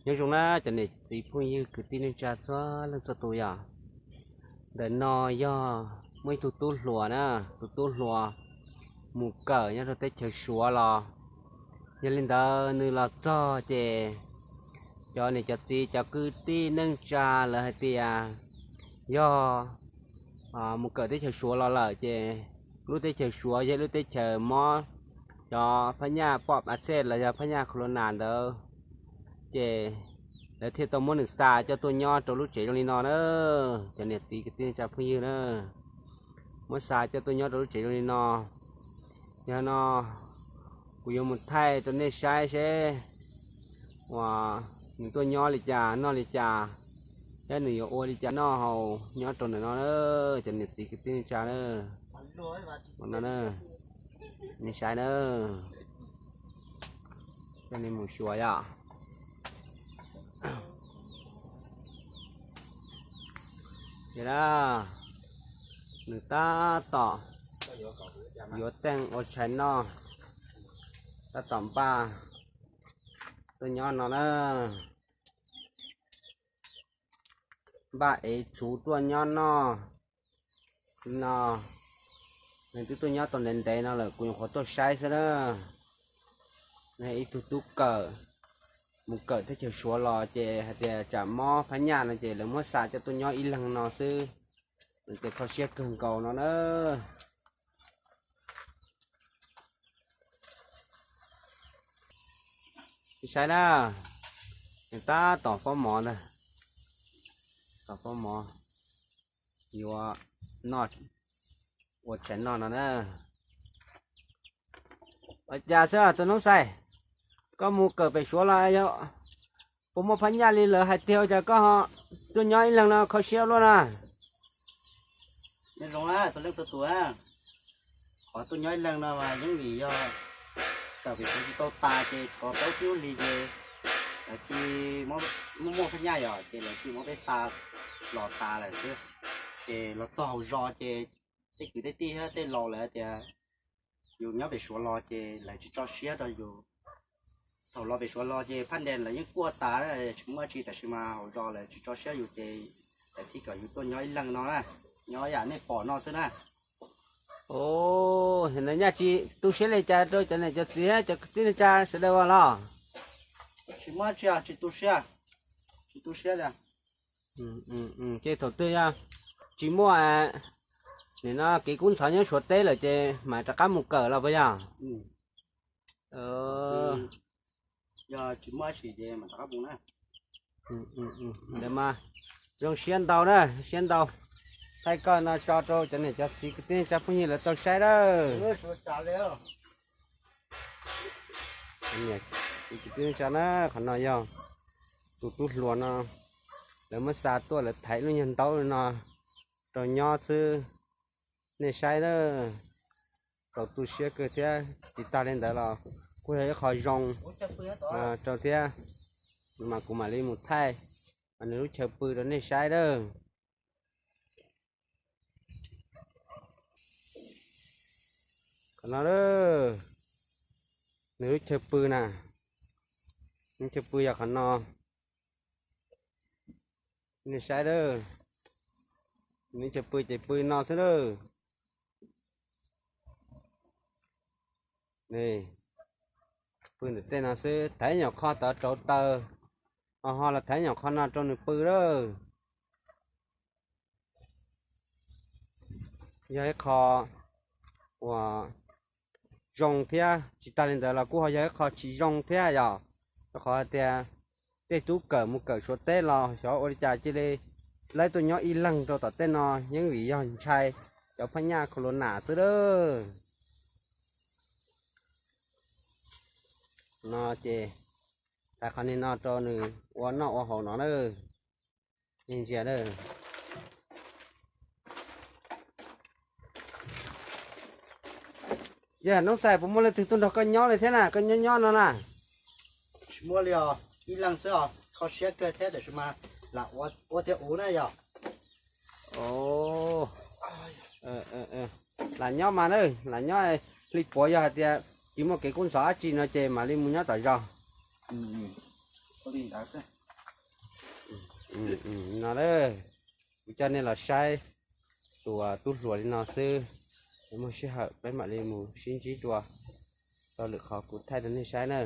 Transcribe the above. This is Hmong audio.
Nyob zoo na cov niam txiv phooj ywg kwv tij neej tsa txhua leej txhua tus yom. Ntawm no yog muaj ib tug tub hluas na, tus tub hluas mus kawm nyob rau teb chaws Suav los. Yog li ntawd nws los txog ces cov niam cov txiv cov kwv tij neej tsa lawv hais tias yog mus kawm teb chaws Suav los lawm ces lub teb chaws Suav yog lub teb chaws mob cov phab nyaj pom a xej los yog phab nyaj corona ntawd, ces lawv thiaj tau muab nws xa coj tuaj nyob rau lub tsev zoo li no na. Cov niam txiv kwv tij neej tsa phooj ywg na, muab xa coj tuaj nyob rau lub tsev zoo li no. Yog no kuv yuav mus thaij rau nej saib seb uas nws tuaj nyob li cas noj li cas, thiab nws yuav ua li cas noj haus nyob rau ntawm no na. Cov niam txiv kwv tij neej tsa na, ua no na, nej saib na, coj nej mus xyuas yom. Ces na, nws tab tom yuav teej ua tshais noj, tab tom npaj tuaj nyob no na, npaj ev txhuv tuaj nyob noj no. Nws twb tuaj nyob tau ntev ntev no lawm, kuv nyuam qhuav tuaj saib xwb na. Nws ib tug tub kawm, mus kawm teb chaws Suav los ces hais tias tsam mob phab nyaj no ces lawv muab xa coj tuaj nyob ib leeg no xwb. Nws ces kho siab kawg nkaus no na. Saib na, nws tab tom pob mov ntag, tom pob mov yuav noj, ua tshais noj no na. Ua cas xwb tus Noob Xais, koj mus kawm pem Suav los yog puas muaj phab nyaj li lawv hais tiag, ua cas koj ho tuaj nyob ib leeg no kho siab luaj na? Nyob zoo na txhua leej txhua tus, qhov tuaj nyob ib leeg no mas yeej vim yog kawm pem Suav tsis tau tas ces tshuav plaub tsib lub hlis ces lawv cia li muaj muaj phab nyaj yom, ces lawv cia li muab peb xa los tas lawm xwb. Ces los txog hauv zos ces tej kwv tej tij thiab tej laus lawv tias yus nyob pem Suav los ces lawv tsis tso siab rau yus. Thaum los pem Suav los ces phab nde lawv yeej kuaj tas, tsis muaj dab tsi, tab sis mas hauv zos lawv tsis tso siab yus ces lawv thiaj kom yus tuaj nyob ib leeg no na, nyob yam nej pom no xwb na. Ov, nyaj tsis tu siab li cas rau cov niam cov txiv cov kwv tij neej tsa sawv daws los? Tsis muaj dab tsi, tsis tu siab, tsis tu siab li. Ces thaum twg yog tsis muaj nim no kev kub ntxhov nyob Suav teb lawm ces mam rov qab mus kawm los puas yog? Yog tsis muaj dab tsi ces mam rov qab mus na. Ntawd mas zoo siab ntau na, siab ntau. Thaij koj no tso rau cov niam cov txiv kwv tij neej tsa phooj ywg lawv tau saib dawb. Kwv tij neej tsa na, qhov no yog tus tub hluas no, lawv muab xa tuaj lawv thaiv lub nyuag ntaub no rau nyob xwb. Nej saib na, tau tu siab kawg thiab tsis tag li ntawd los kuj yog ib qho zoo rau thiab, mas kuv mam li mus thaij nws lub chaw pw rau nej saib dawb. Qhov no, nws lub chaw pw na, lub chaw pw yog qhov no. Nej saib dawb, nws lub chaw pw ces pw no xwb dawb. Pw ntawm tej no xwb, thaiv nyuam qho tod rauv taws, ho ho los thaiv nyuam qho no rau nws pw dawb. Yog ib qho uas zoo thiab tsis tag li ntawd los kuj ho yog ib qho tsis zoo thiab yom, rau qhov hais tias tej tub kawm mus kawm Suav teb los xyov ua li cas cia li laib tuaj nyob ib leeg rau tom tej no, yeej vim yog ntshai cov phab nyaj khaus los nas xwb dawb. No ces thaiv qhov ni no rau nws ua noj ua haus no na. Ntsia a, yog Noob Xais puas muaj leej twg tuaj nrog koj nyob li thiab na, koj nyob nyob no na? Tsis muaj li os, ib leeg xwb os, kho siab kawg thiab tiam sis mas lam ua thiab ua na yog. Lam nyob mas na, lam nyob, hli puav yog hais tias tsis muaj kev kub ntxhov dab tsi no ces mam li mus nyob tom zos. Ua li ntawd xwb. No, kuv coj nej los saib tus tub hluas li no xwb, muaj sij hawm peb mam li mus sib ntsib dua rau lwm qhov kuv thaij rau nej saib na.